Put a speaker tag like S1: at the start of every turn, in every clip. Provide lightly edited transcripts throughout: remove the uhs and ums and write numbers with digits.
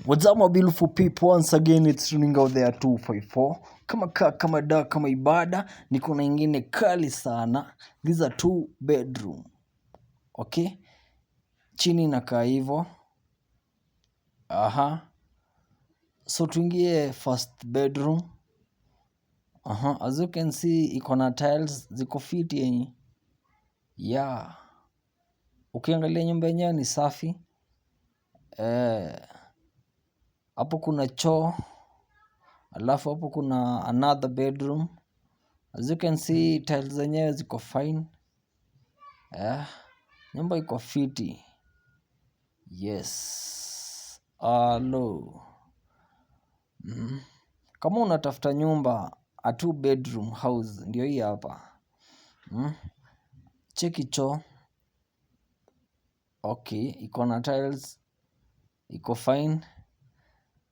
S1: What's up, my beautiful people? Once again, it's running out there 254. Kama ka, kama da, kama ibada, niko na ingine kali sana. These are two bedroom. Okay? Chini inakaa hivo. Aha. So tuingie first bedroom. Aha. As you can see, iko na tiles ziko fiti yenye. Yeah. Ukiangalia nyumba yenyewe ni safi. Eh, hapo kuna choo. Alafu hapo kuna another bedroom. As you can see, tiles zenyewe ziko fine. Eh, nyumba iko fiti. Yes. Alo. Kama unatafuta nyumba, a two bedroom house ndio hii hapa. Cheki choo. Okay, iko na tiles, iko fine.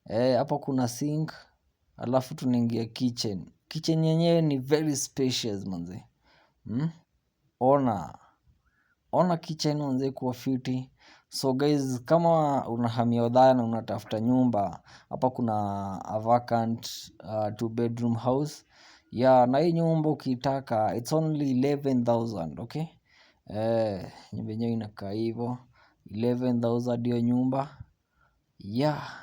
S1: Eh, hapo kuna sink, alafu tunaingia kitchen. Kitchen yenyewe ni very spacious, manze. Ona. Ona kitchen, manze, kuwa fiti. So guys, kama unahamia Othaya na unatafuta nyumba, hapa kuna a vacant two bedroom house. Yeah, na hii nyumba ukitaka, it's only 11,000, okay? Eh, nyumba yenyewe inakaa hivo. 11,000 hiyo nyumba. Yeah.